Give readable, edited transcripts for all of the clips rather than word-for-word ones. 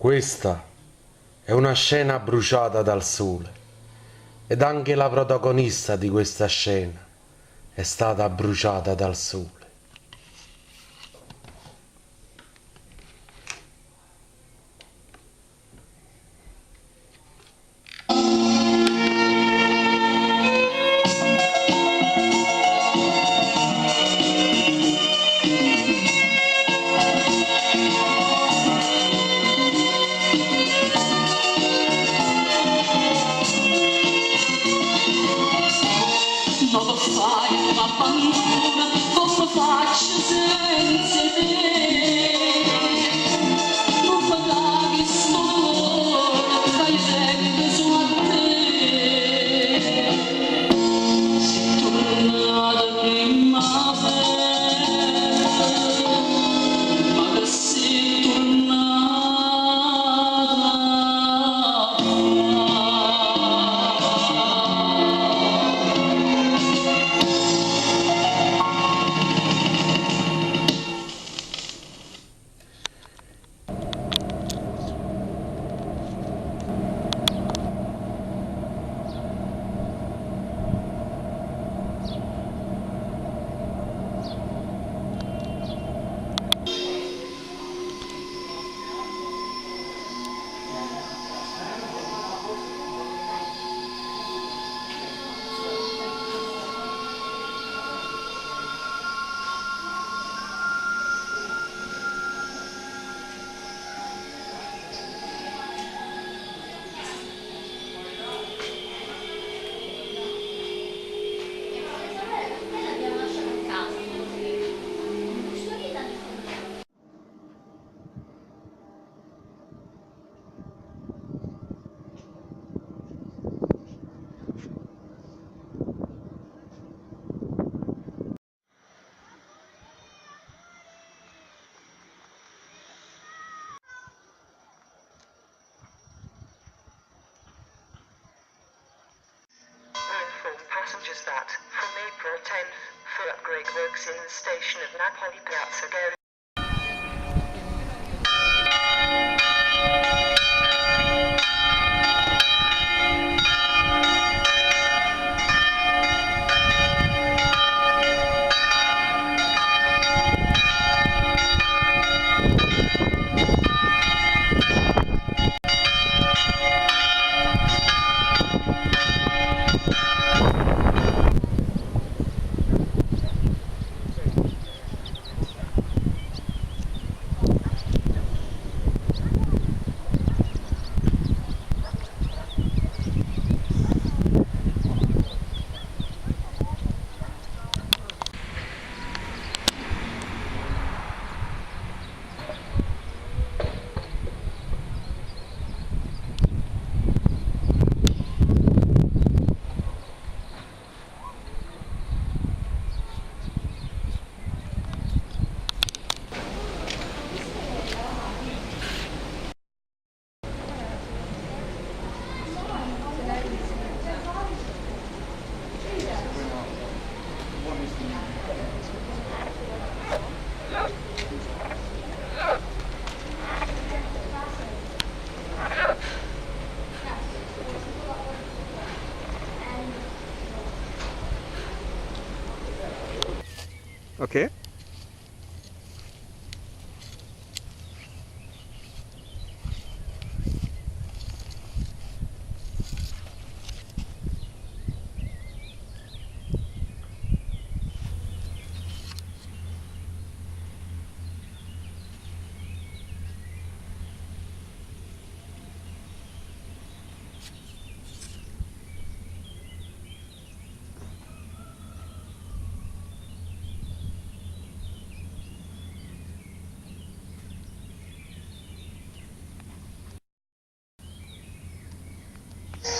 Questa è una scena bruciata dal sole ed anche la protagonista di questa scena è stata bruciata dal sole. Ma che fai, m'abbanduna, comme faccio senza 'e te? Nun pagà chisto dolore ca io tengo sulo a te. Si turnata primmavera, ma che si turnata a fa? We inform passengers that, from April 10th, for upgrade works in the station of Napoli Piazza Garibaldi. Okay.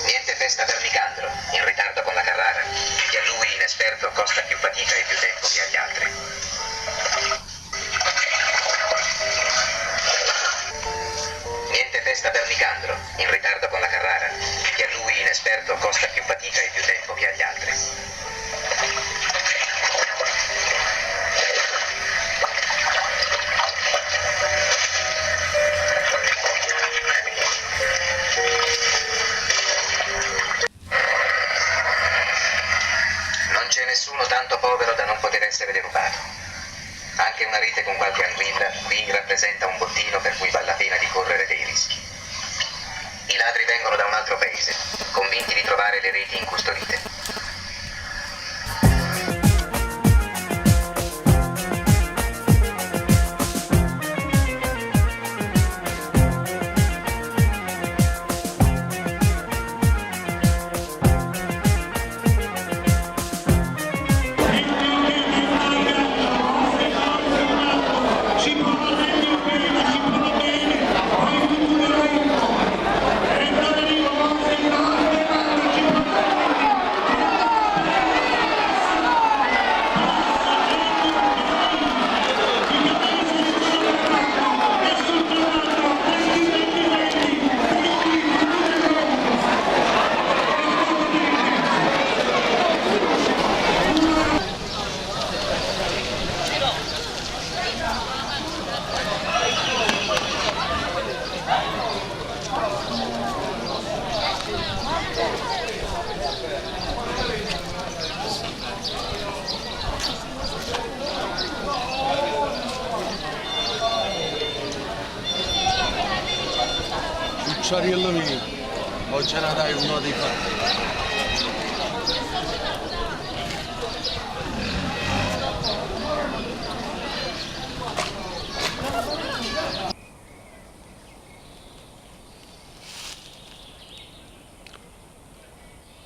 Niente festa per Nicandro, in ritardo con la Carrara, che a lui inesperto costa più fatica e più tempo che agli altri. Niente festa per Nicandro, in ritardo con la Carrara, che a lui inesperto costa più fatica e più tempo che agli altri. Anche una rete con qualche anguilla qui rappresenta un bottino per cui val la pena di correre dei rischi. I ladri vengono da un altro paese, convinti di trovare le reti incustodite. Ciucciariello mio, oggi ce la dai uno dei fatti.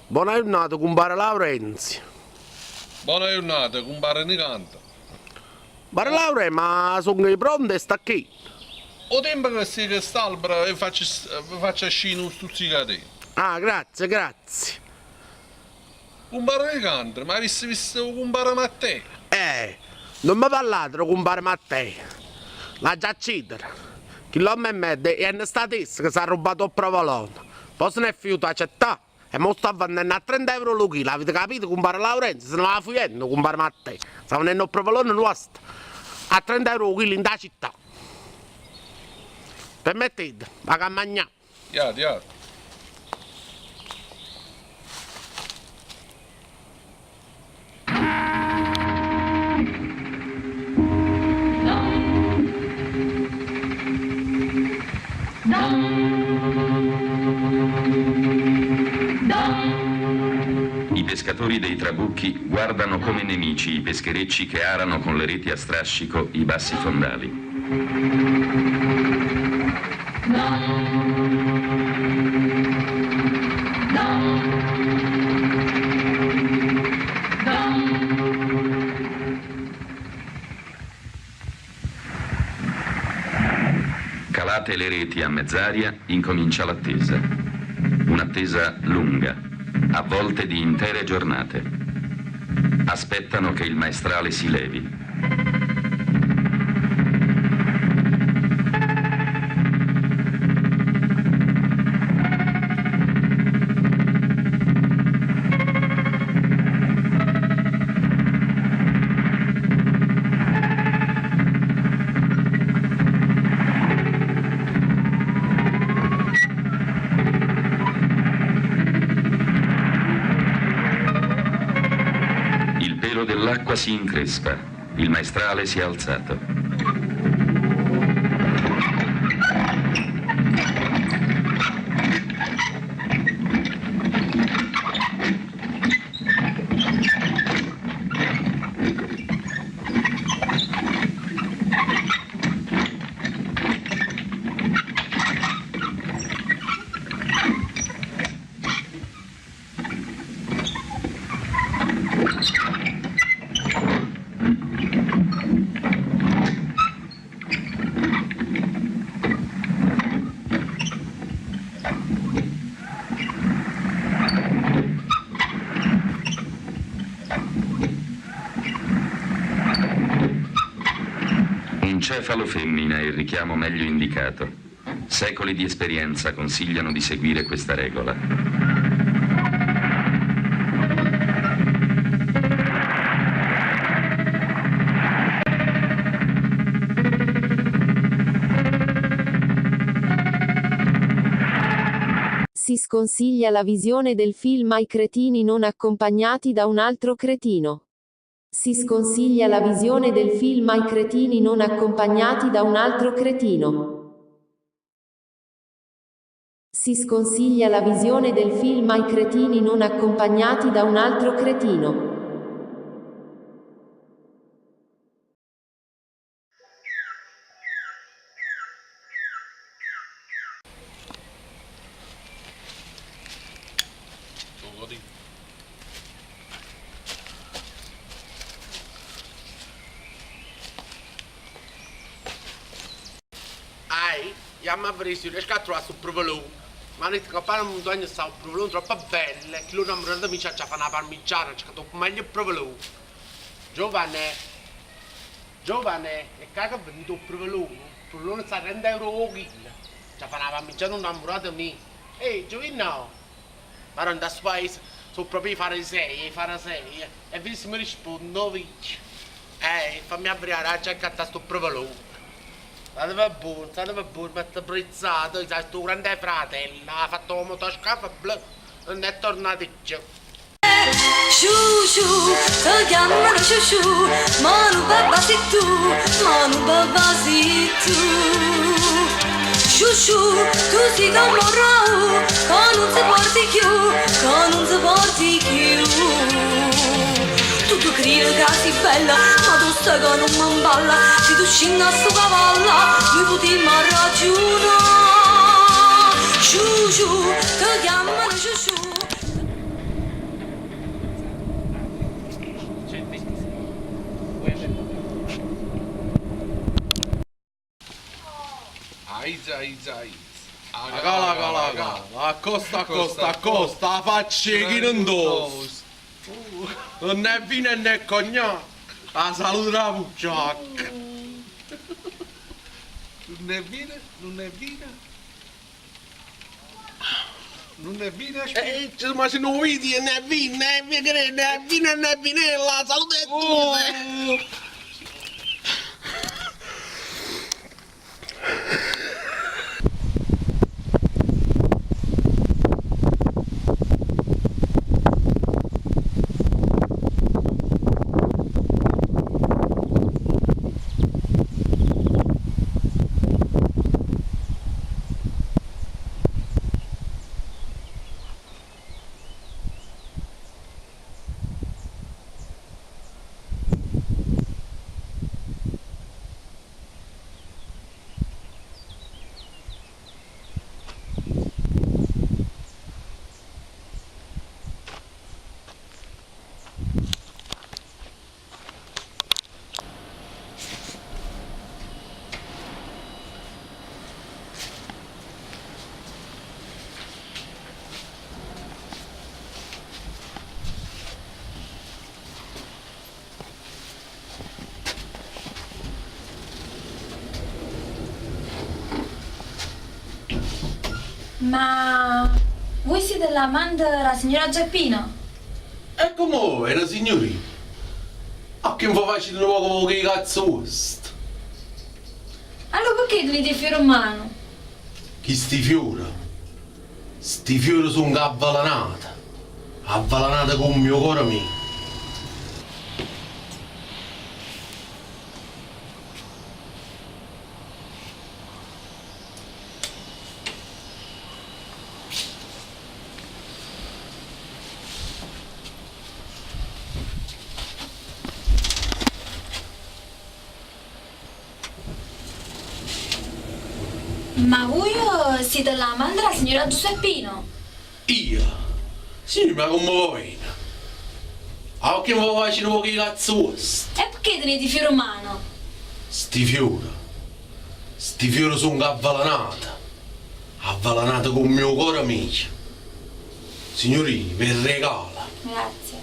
Buona giornata, compare Laurenzi. Buona giornata, compare Nicandro. Compare Laure, ma sono pronte sta qui? O tempo che si che st'albero e faccio, faccio uscire un stuzzicatino. Ah, grazie, grazie. Compare Nicandro, ma avessi visto compare Matteo? Non mi parlate, compare Matteo. La già citera. Chi l'uomo e mezzo è stato che si è rubato il provolone. Poi se ne è fiuto a città e mo sta vendendo a 30 euro lo chilo, avete capito? Compare Laurenzo, se ne va fuggendo, compare Matteo. Sta vendendo il provolone nostro a 30 euro il chilo in da città. Permettete, va a mangiare. Iate, iate. I pescatori dei trabucchi guardano come nemici i pescherecci che arano con le reti a strascico i bassi fondali. Calate le reti a mezz'aria, incomincia l'attesa. Un'attesa lunga, a volte di intere giornate. Aspettano che il maestrale si levi. Il pelo dell'acqua si increspa, il maestrale si è alzato. Un cefalo femmina è il richiamo meglio indicato. Secoli di esperienza consigliano di seguire questa regola. Si sconsiglia la visione del film ai cretini non accompagnati da un altro cretino. Si sconsiglia la visione del film ai cretini non accompagnati da un altro cretino. Si sconsiglia la visione del film ai cretini non accompagnati da un altro cretino. Ai, jamm a verè si riesco a truvà stu provolone. M'hanno ditto che 'ncopp 'a muntagna sta 'o provolone troppo bello e chillo 'nnammurato mio c'aggia fa na parmigiana, aggia accattà 'o meglio provolone. Giovane, giovane, e ccà che vennite 'o provolone? 'O provolone sta a 30 euro 'o chilo. C'aggia fa na parmigiana 'o 'nnammurato mio. Ehi, giovinò! Marò 'int'a stu paese so' proprio 'e farisei, 'e farasei, e vide si me risponne, 'o vì. Eh, famme avverè c'aggia accattà stu provolone. Stateve buono, stateve buono, m'avite apprezzato, stu grande fratello ha fatto 'o motoscafo blu, nun è tornato cchiù. Sciù sciù, te chiammano sciù sciù, ma nu babà si tu, ma nu babà si tu. Sciù sciù, tu si comm' 'o rraù, ca nun se porta cchiù, ca nun se porta cchiù. Tu te crire ca si bella, ma tu sai ca nun m'emballa, si tu scinne 'a stu cavallo, nuje putimm arraggiunà. Sciù sciù, te chiammano sciù sciù. Aiza, aiza, aiza. Acala, acala, acala. Accosta, accosta, accosta. 'A faccia 'e chi nun tosta. Nun è vino e né cognac. 'A salute d' 'a bugiacca. Nun è vino, nun è vino. Nun è vino E ma si nu vidi, né vino, né né vino né vinella, salute e tutte. Ma voi siete l'amante della signora Geppino? E comme è na signurina? A che v'o facite nu poco cu 'e cazze vuoste? Allora pecché tenite 'e fiore 'mmano? Chisti fiore, sti fiore songo avvelenate, avvelenate comm' 'o core mio. Ma vuje site l'amante d' 'a signora Giuseppina? Io? Signurì, ma comme ve vene? A che ve facite nu poco 'e cazze vuoste? E pecché tenite 'e fiore 'mmano? Sti fiore, sti fiore songo avvelenate, avvelenate comm' 'o core mio. Signurì, ve 'e regalo. Grazie.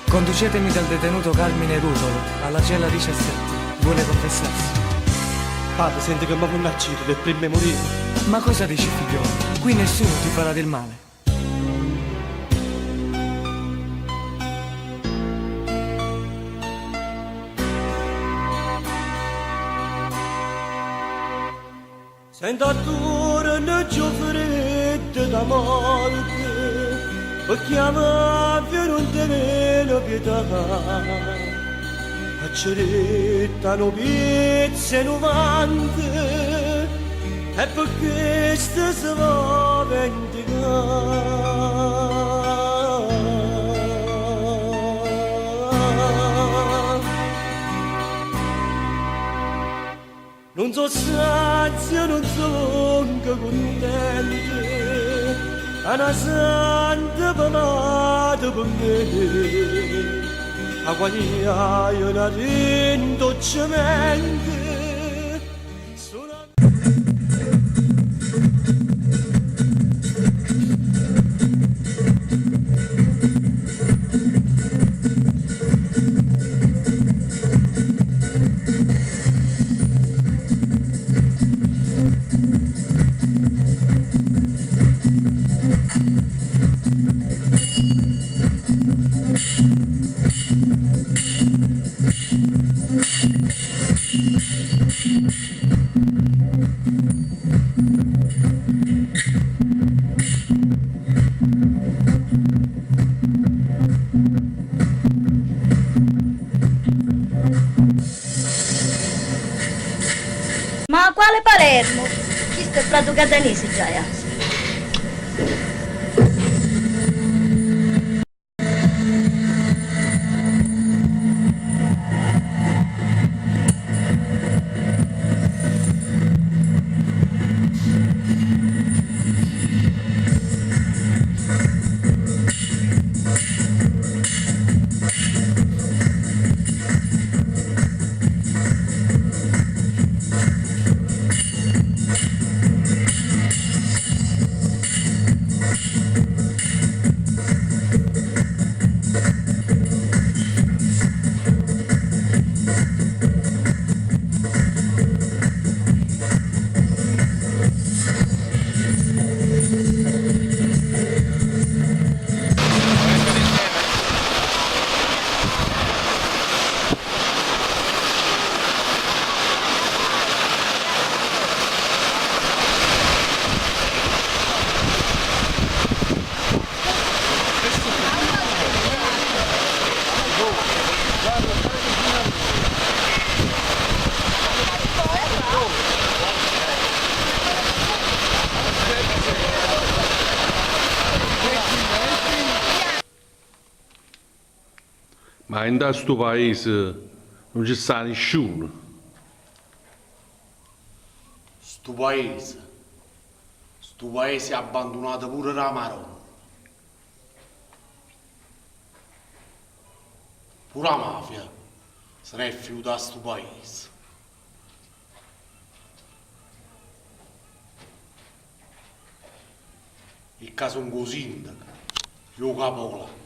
Conducetemi dal detenuto Carmine Rutolo alla cella 17. Vuole confessarsi. Padre, senti che mi vanno a uccidere prima di morire. Ma cosa dici, figliolo? Qui nessuno ti farà del male. Sento attorno giù freddo da morte, perché a mafia non tenere pietà. Accerettano pizze 90, e per questo si va a vendicare. Non so sazio, non sono contento, a una santa pomata per me, a guadagnare una rindo cemento. Ma quale Palermo? Questo è Prato Catanese già. Eh. Ma in questo paese non ci sta nessuno. Sto paese, sto paese è abbandonato pure da Maronna. Pure la mafia se ne è fiuta a sto paese. Il caso un sindaco, io capola.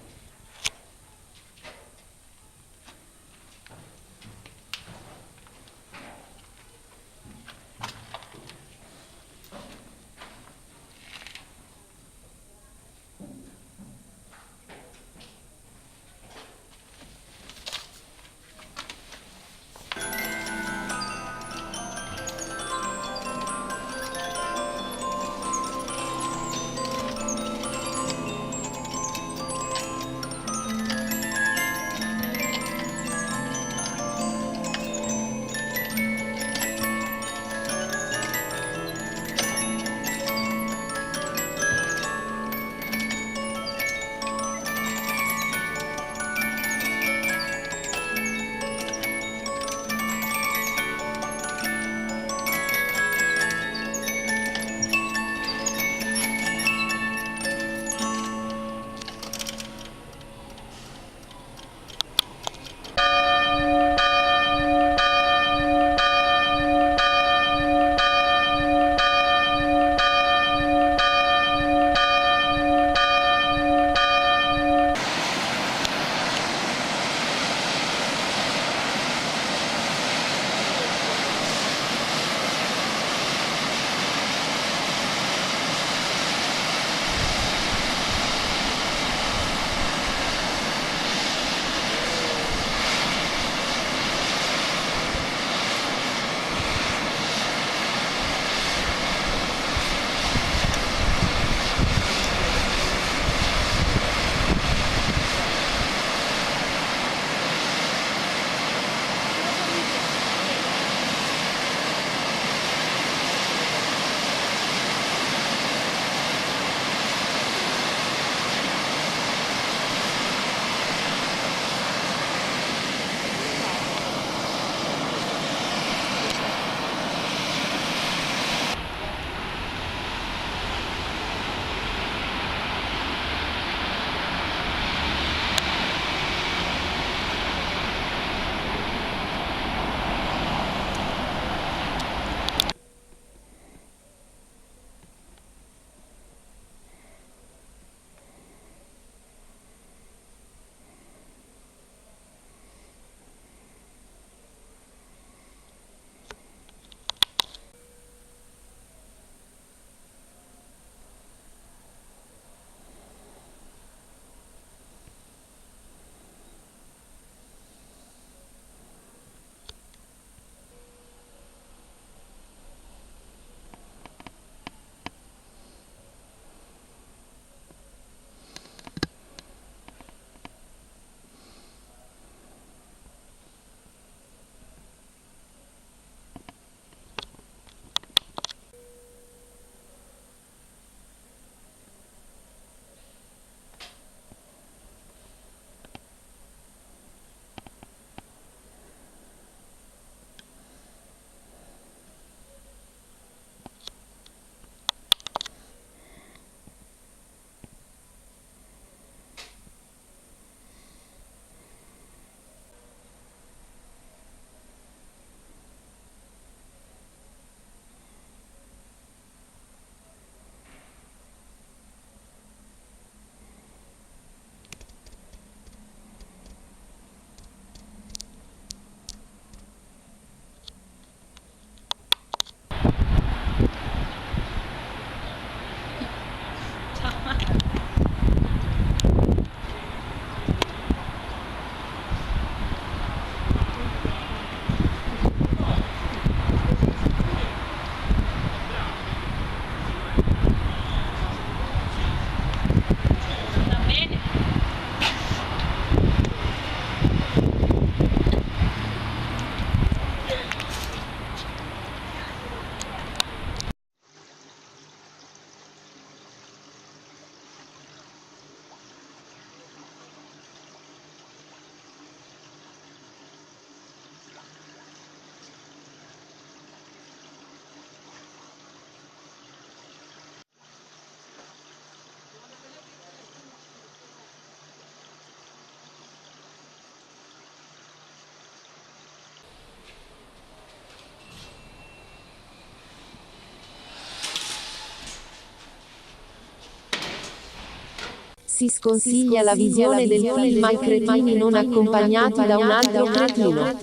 Si sconsiglia la visione del film ai cretini non accompagnati da un altro cretino.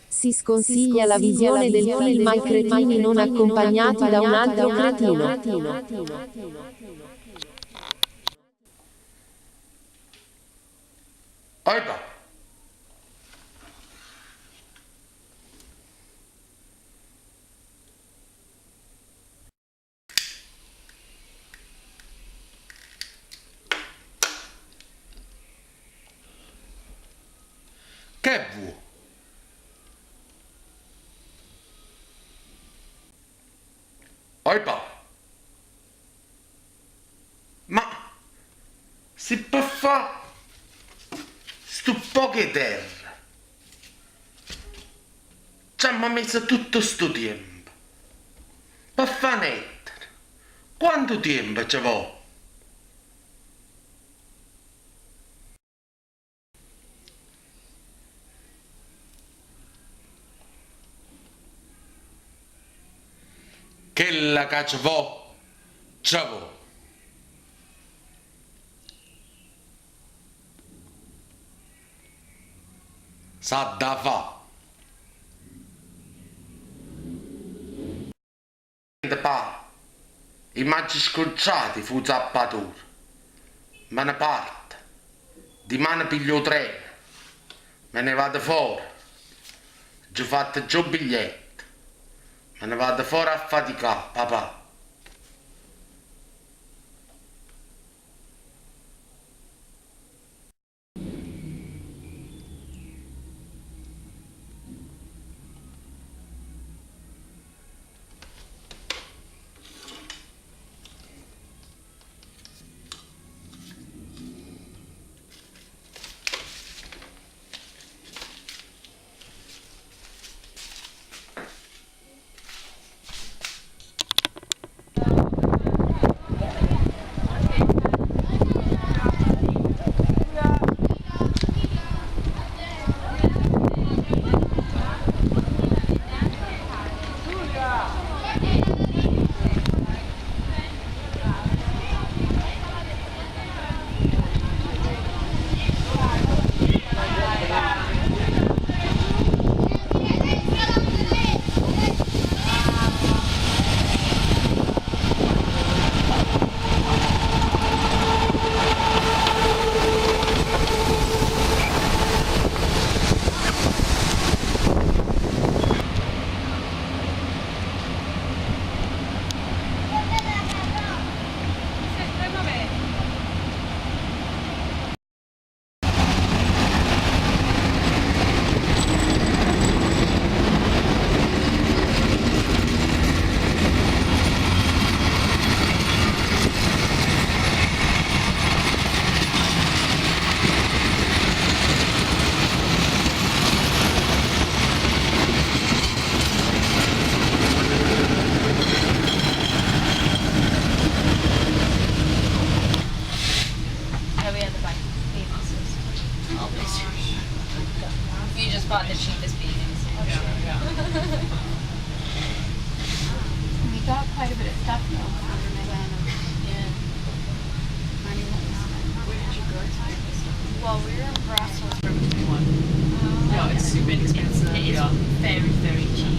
Si sconsiglia la visione del film ai cretini non accompagnati da un altro cretino. Oibò. Che vuò? Oibò. Ma si pe fa stu poco 'e terra c'ammo miso tutto stu tiempo, pe fa n'ettaro quantu tiempo ce vo'? Chella ca ce vo', ce vo'. S'ha da fa'. Pa', i' m'aggio scurciato 'e fa' 'o zappatore. Me ne parto. Dimane piglio 'o treno. Me ne vado fora. Aggio fatto già 'o biglietto. Me ne vado fora a faticà, papà. You just bought the cheapest beans. We got quite a bit of stuff though for the plan of Yeah. money that we spent. Where did you go to get this stuff? Well, we were in Brussels. No, it's super inexpensive. It is yeah. very, very cheap.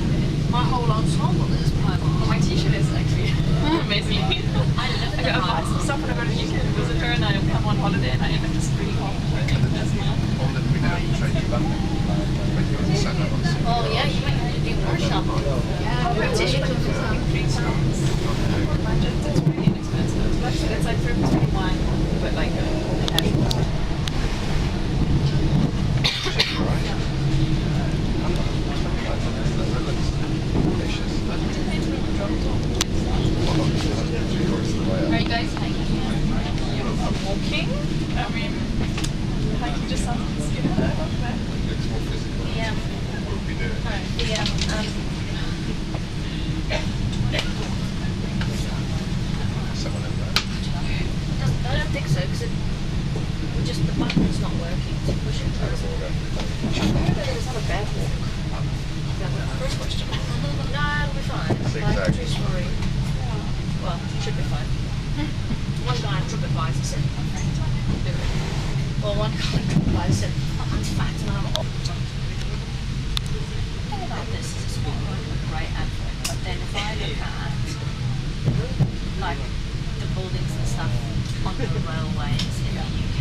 My whole ensemble is Primark. Well, my t-shirt is actually amazingly. I love I go the buy some stuff when I go to the UK to visit her, and I come on holiday, and I end up just really half clothing as well. Oh yeah, you might have to do more shopping. Yeah, my t-shirt is like £3. Budget, it's really inexpensive. Like, it's like 21, but like a casual. Are you guys hiking yet? Walking? I mean, hiking just sounds scary. I love that. Yeah. Yeah. Doesn't, I don't think so because it just the button's not working to push it through. It's not a bad walk. That's the first question. No, it'll be fine. Like, true story. Well, it should be fine. One guy on TripAdvisor said, well, one guy on TripAdvisor said, oh, I'm fat and I'm old. The thing about this is it's not like a great advert, but then if I look at like the buildings and stuff on the railways in the UK,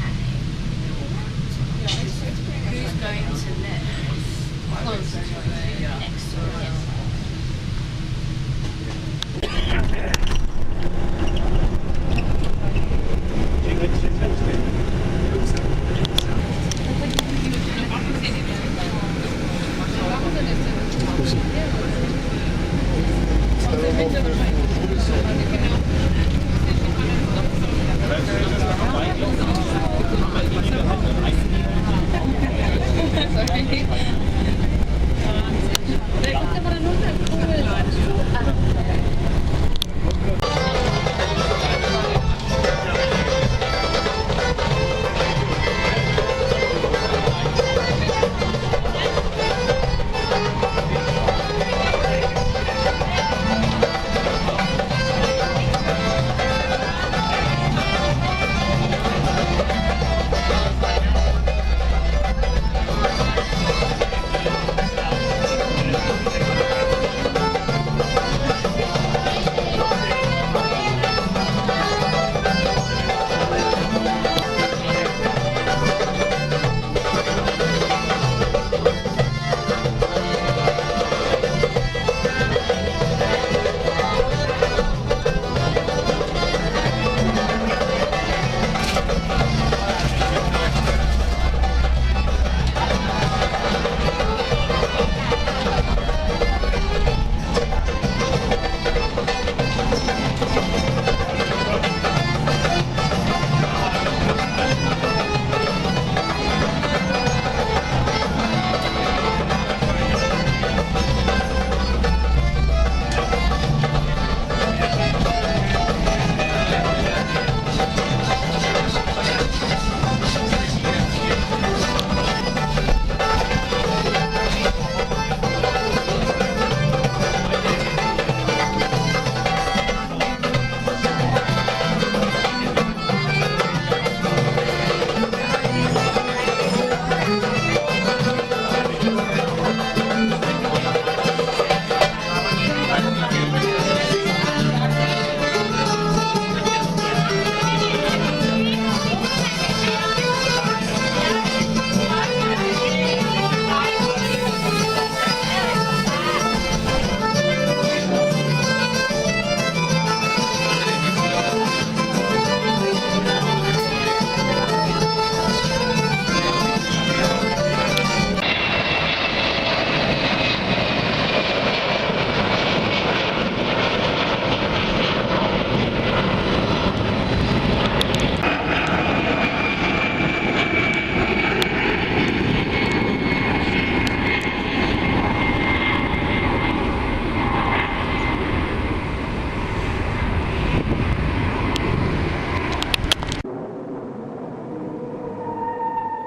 who's going to live close to a road, next to a railway?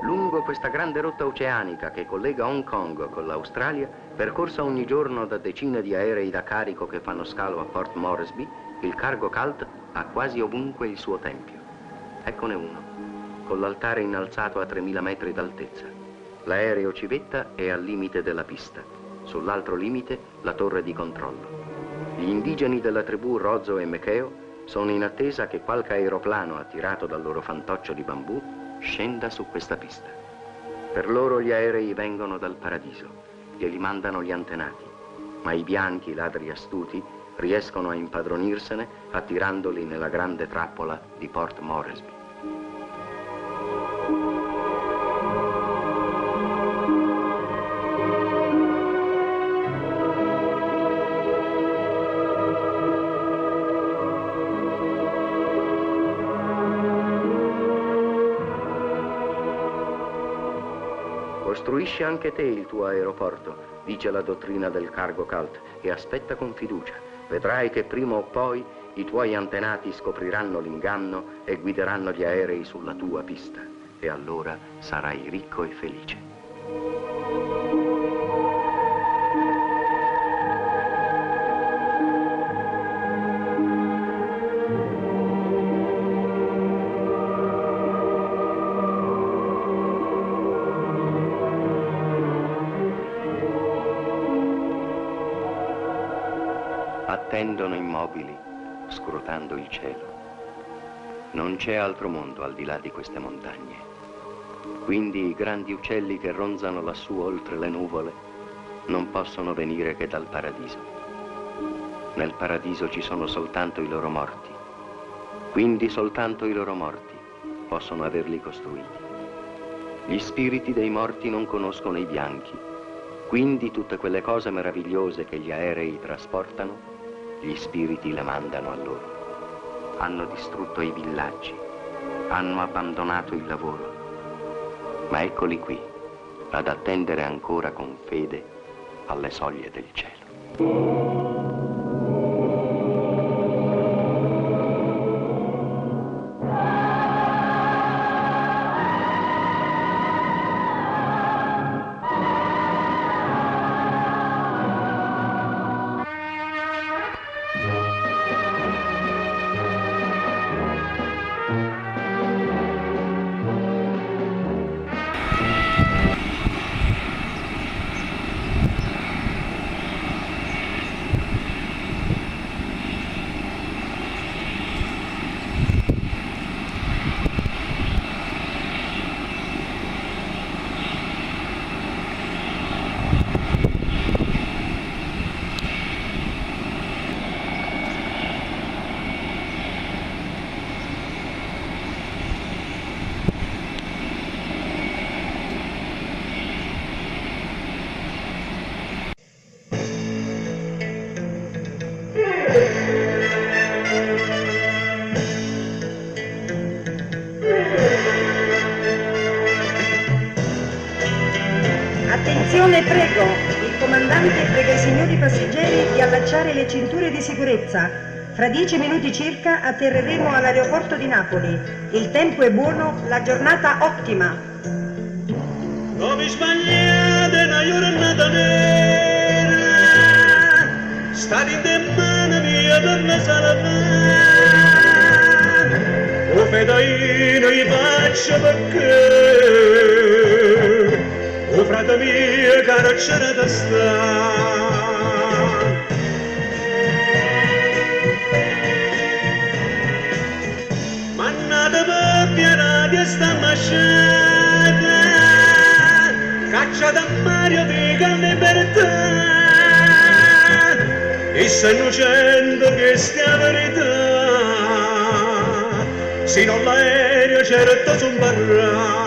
Lungo questa grande rotta oceanica che collega Hong Kong con l'Australia, percorsa ogni giorno da decine di aerei da carico che fanno scalo a Port Moresby, il cargo cult ha quasi ovunque il suo tempio. Eccone uno, con l'altare innalzato a 3.000 metri d'altezza. L'aereo civetta è al limite della pista, sull'altro limite la torre di controllo. Gli indigeni della tribù Rozo e Mekeo sono in attesa che qualche aeroplano attirato dal loro fantoccio di bambù scenda su questa pista. Per loro gli aerei vengono dal paradiso, glieli mandano gli antenati, ma i bianchi ladri astuti riescono a impadronirsene attirandoli nella grande trappola di Port Moresby. Costruisci anche te il tuo aeroporto, dice la dottrina del cargo cult, e aspetta con fiducia. Vedrai che prima o poi i tuoi antenati scopriranno l'inganno e guideranno gli aerei sulla tua pista. E allora sarai ricco e felice. Attendono immobili, scrutando il cielo. Non c'è altro mondo al di là di queste montagne. Quindi i grandi uccelli che ronzano lassù oltre le nuvole non possono venire che dal paradiso. Nel paradiso ci sono soltanto i loro morti. Quindi soltanto i loro morti possono averli costruiti. Gli spiriti dei morti non conoscono i bianchi, quindi tutte quelle cose meravigliose che gli aerei trasportano, gli spiriti le mandano a loro. Hanno distrutto i villaggi, hanno abbandonato il lavoro, ma eccoli qui, ad attendere ancora con fede alle soglie del cielo. Attenzione prego, il comandante prega i signori passeggeri di allacciare le cinture di sicurezza. Fra 10 minuti circa atterreremo all'aeroporto di Napoli. Il tempo è buono, la giornata ottima. Come sbagliate una giornata nera, sta in mano mia per me salvare. O fedaino gli faccio perché, o frate mio caro c'era da sta. Mannata per piena di sta masciata, caccia da Mario di libertà, e se innocente che stia verità, sino all'aereo certo son barra.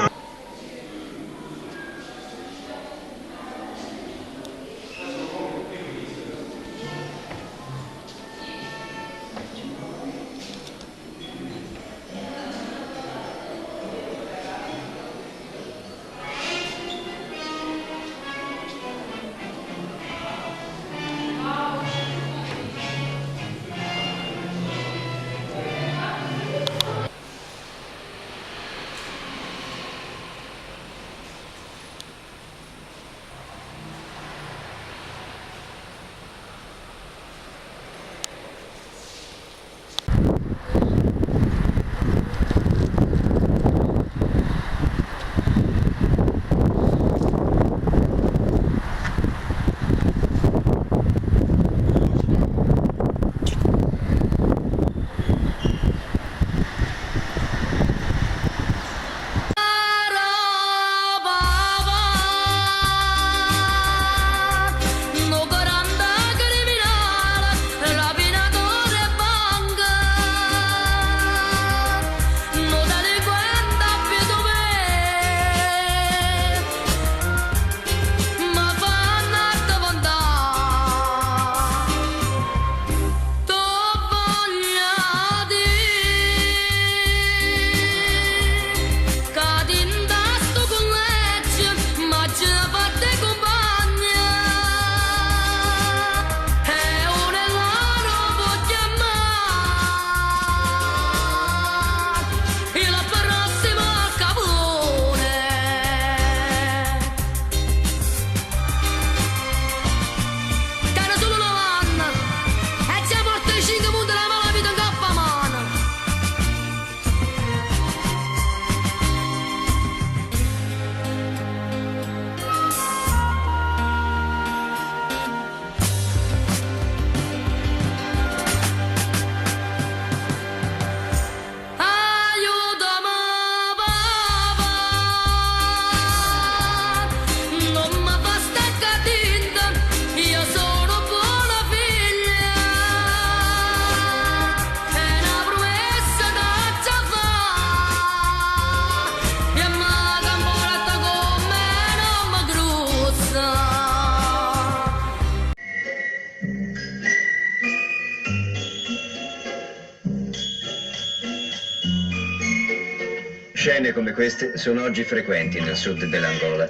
Scene come queste sono oggi frequenti nel sud dell'Angola.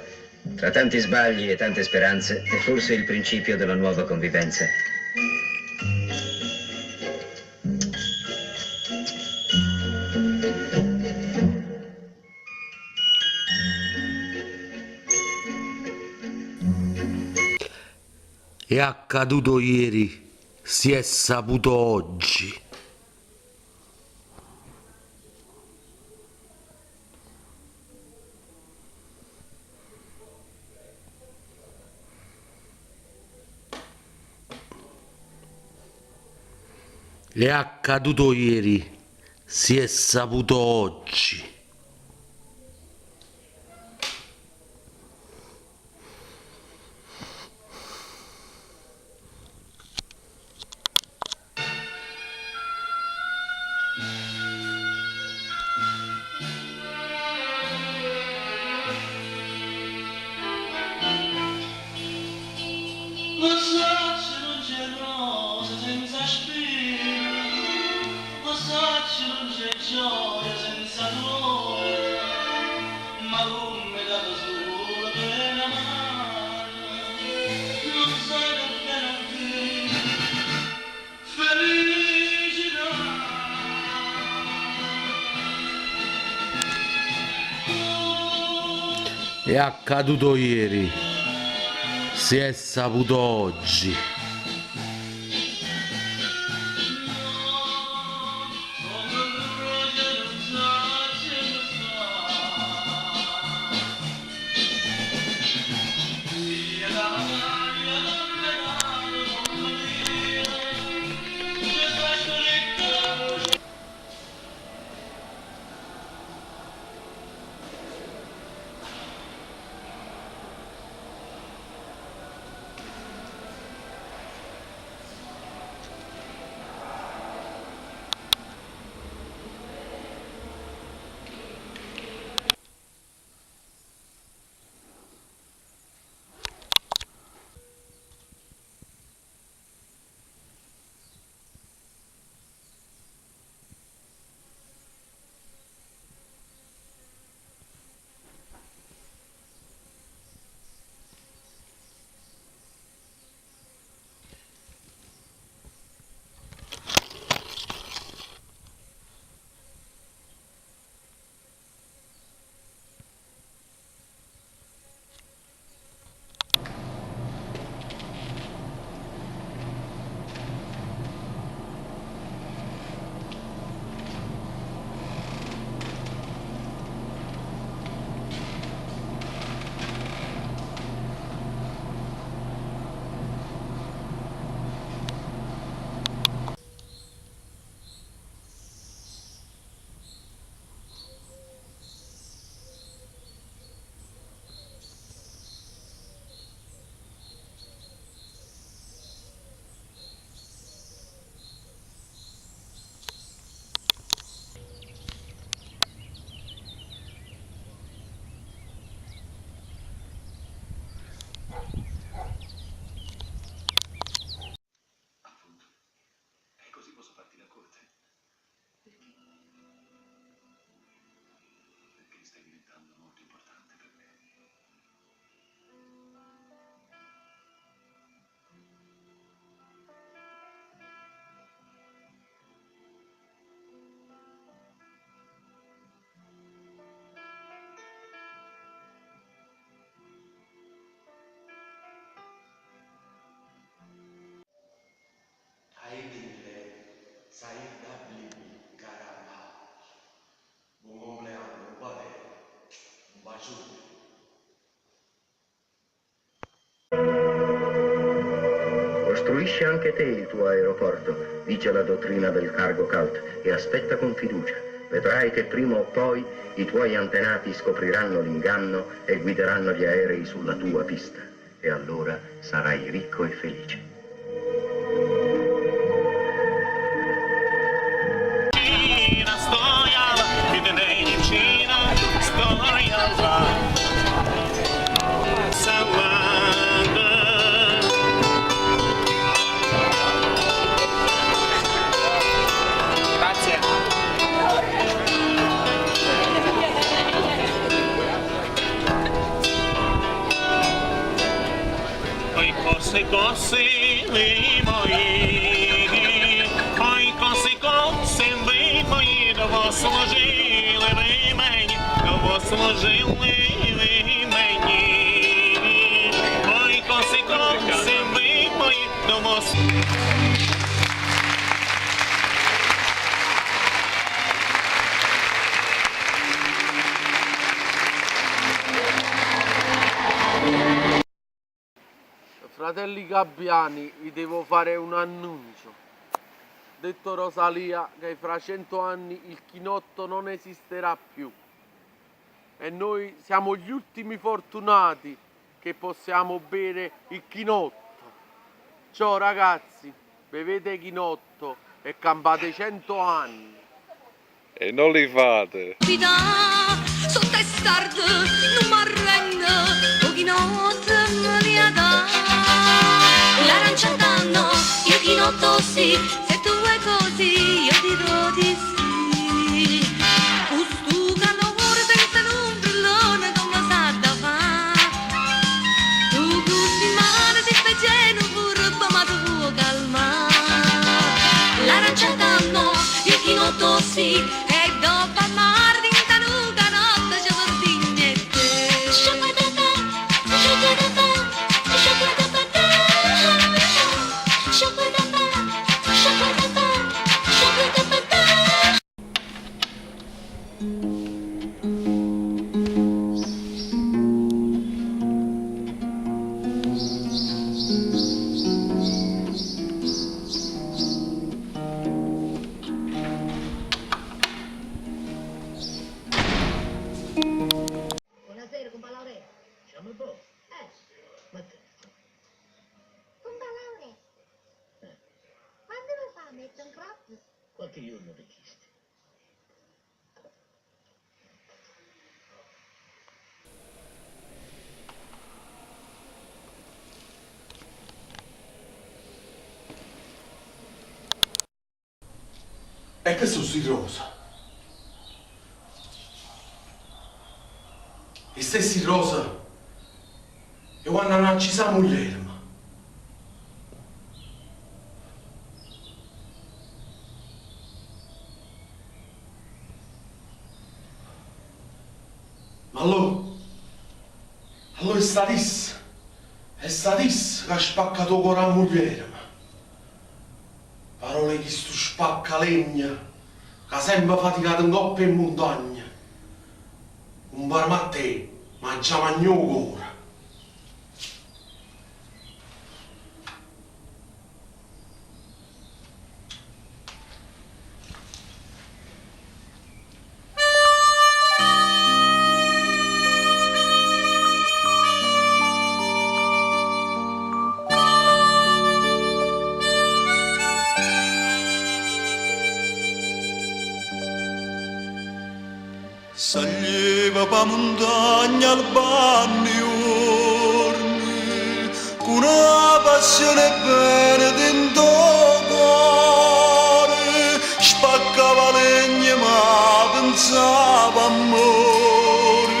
Tra tanti sbagli e tante speranze è forse il principio della nuova convivenza. È accaduto ieri, si è saputo oggi. È accaduto ieri, si è saputo oggi. 'O saccio nun c'è rosa senza spine, 'O saccio nun c'è gioia senza dolore, Ma tu m'hê dato sulo pe' na mano, Nun saje che vene a dì felicità. È accaduto ieri, si è saputo oggi. E così posso farti la corte. Perché? Perché stai diventando molto importante per me. Aidille Said Habibi caramba. Buon compleanno, padre. Un bacione. Costruisci anche te il tuo aeroporto, dice la dottrina del cargo cult, e aspetta con fiducia. Vedrai che prima o poi i tuoi antenati scopriranno l'inganno e guideranno gli aerei sulla tua pista. E allora sarai ricco e felice. Стояла, від неї дівчина стояла сама. Grazie. Cose, cose, vi мої, ой, коси, коси, ви мої, довго служили ви мені, довго служили ви мені. Ой, коси, коси, ви мої, довго Fratelli Gabbiani, vi devo fare un annuncio. Detto Rosalia che fra 100 anni il chinotto non esisterà più. E noi siamo gli ultimi fortunati che possiamo bere il chinotto. Ciao ragazzi, bevete chinotto e campate 100 anni. E non li fate. Vita, so testardo, non m'arrendo, pochino te me li ha da. L'arancia danno, io chinotto sì, se tu vuoi così, io ti do di sì. Questo calore senza un ombrellone come sa da fa. Tu gusti mare, ti fai geno furbo, ma tu vuoi calmare. L'arancia danno, io chinotto sì, e dopo a mare di tanuca notte ci vertigna e te. Sciacquatata, sciacquatata, sciacquatata, sciacquatata, sciacquatata, sciacquatata. Buonasera, compa Laurè. Siamo un po'. Ma Compa Laurè, quando lo fa metto un crop? qualche giorno per chisti. E che sono sti rosa? E stessi rosa e quando non ci siamo l'erma. Ma allora, allora è statissa, è statissa che ha spaccato con la moglie. Parole che sto spacca legna, che sempre faticato in coppia in montagna. Un bar Matteo, ma già magnò ora. Saliva pa montagna al banniorni, con una passione bene dentro cuore, spaccava legna ma pensava amore,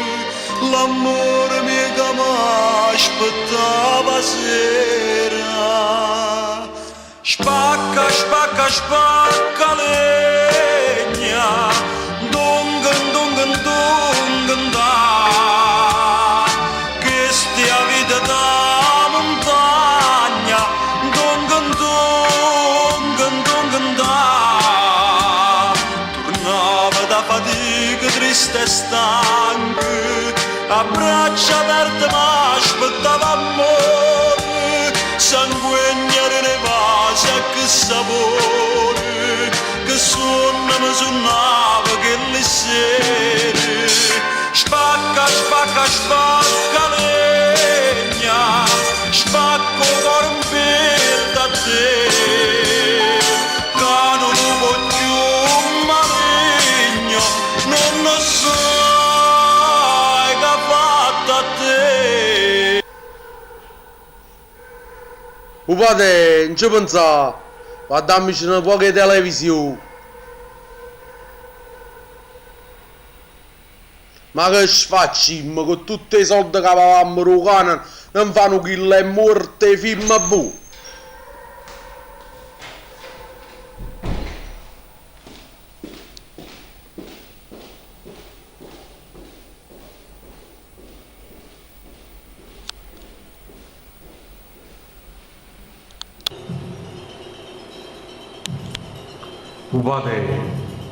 l'amore mio che m'aspettava sera. Spacca, spacca, spacca legna, dungan, dungan, dungan da, che stia vita da montagna, dungan, dungan, dungan da. Tornava da fatica triste e stanca, a braccia aperte ma aspettava amore, sanguegna ne vase che sapore, che suona mi suonava che le sere. Spacca, spacca, spacca legna, spacco cuore in petto a te, che non lo voglio maligno, non lo sai che ha fatto a te. O padre, non ci pensare, guardammici una poca televisione. Ma che sfaccimmo, con tutti i soldi che avevamo rugato, Non fanno chi l'è morto e film bu. Pupate,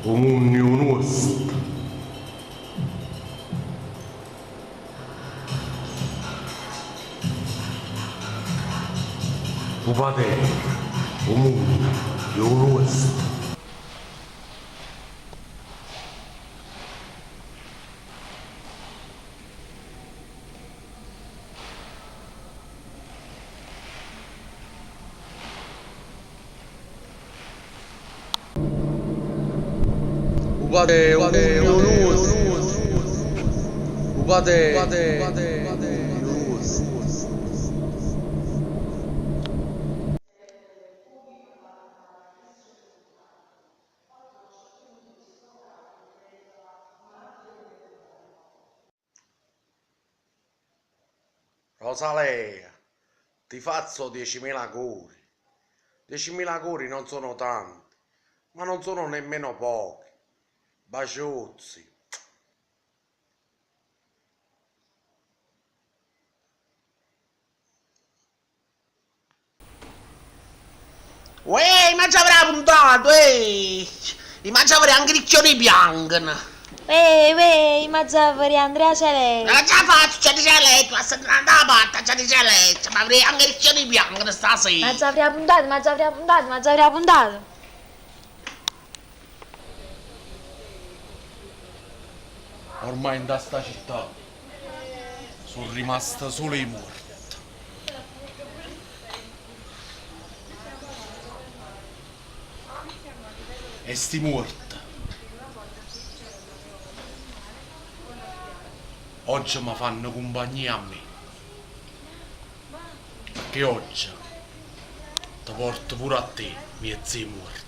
'o munno è 'o nuosto. Pupate, 'o munno è 'o nuosto. Pupate, 'o munno è 'o nuosto. Pupate, 'o munno è 'o nuosto. Rosalea, ti faccio 10.000 auguri. 10.000 auguri non sono tanti, ma non sono nemmeno pochi. Baciuzzi. Uè, ma ci avrà puntato, eh! Ma ci avrei anche ricchioni bianchi. Uè, uè, ma già vorrei Andrea Celeste. Non ce la faccio, c'è di celeste, ma se non andavo a parte, c'è di celeste, ma avrei anche ricchioni bianchi stasera. Ma già avrei puntato, ma già avrei puntato, ma già avrei puntato. Ormai in da sta città sono rimasta solo i morti. E sti morti. Oggi mi fanno compagnia a me. Perché oggi ti porto pure a te, miezzi morti.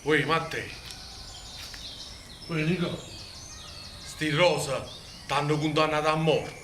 Uè, Matteo. Uè, Nico. Sti rosa t'hanno condannato a morte.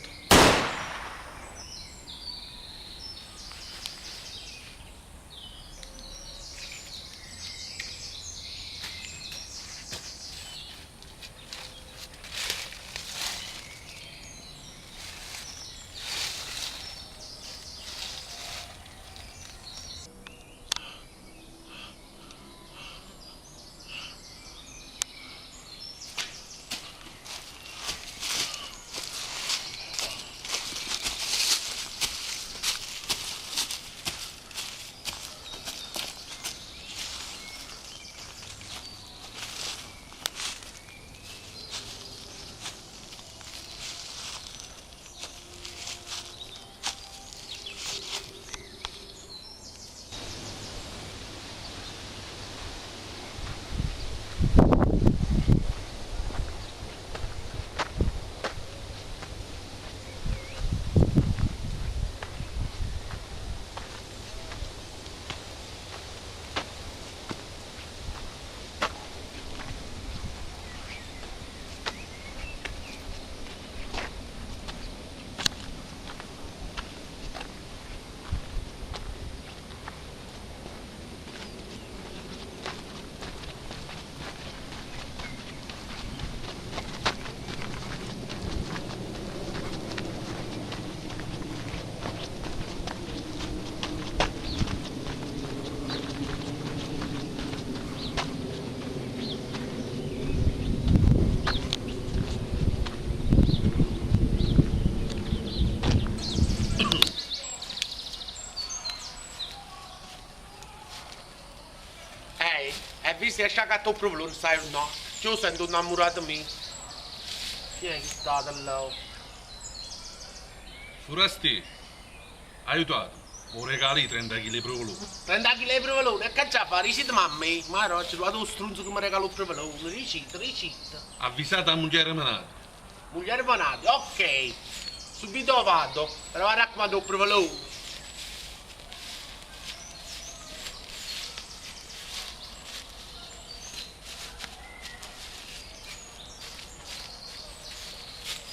si esce a cattà 'o provolone sta jurnata, che 'o sento 'o 'nnammurato mio. Chi è chist'ato là? Furastè, aiutate, m' 'o regalo io 30 chile 'e provolone. 30 chile 'e provolone? E ch'aggia fa? Dicite a me. Marò, aggio truvato 'o strunzo che me regala 'o provolone. Dicite, dicite. Avvisate 'a mugliera menata. Mugliera menata, ok. Subito vado, però v'arraccomando 'o provolone.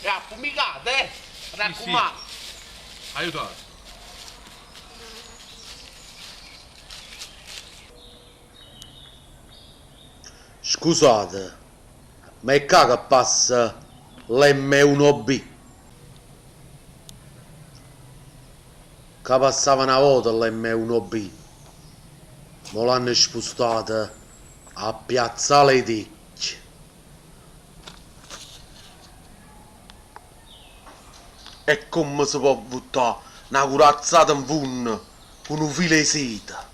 È affumicato, eh? Raccomando. Aiutate. Scusate, ma è ccà che passa l'M1B? Ccà passava na vota l'M1B, mo l'hanno spustata a Piazzale Tecchio. E comme se po' vuttà na curazzata 'nfunno cu nu filo 'e seta?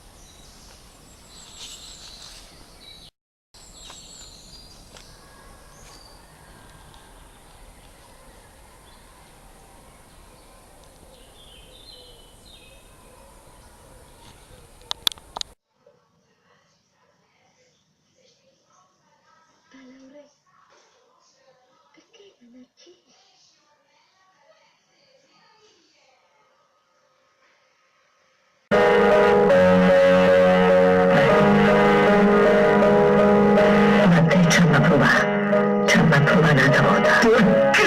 Perché l'anarchia? Mattè c'amma pruvà, c'amma pruvà n'ata vota.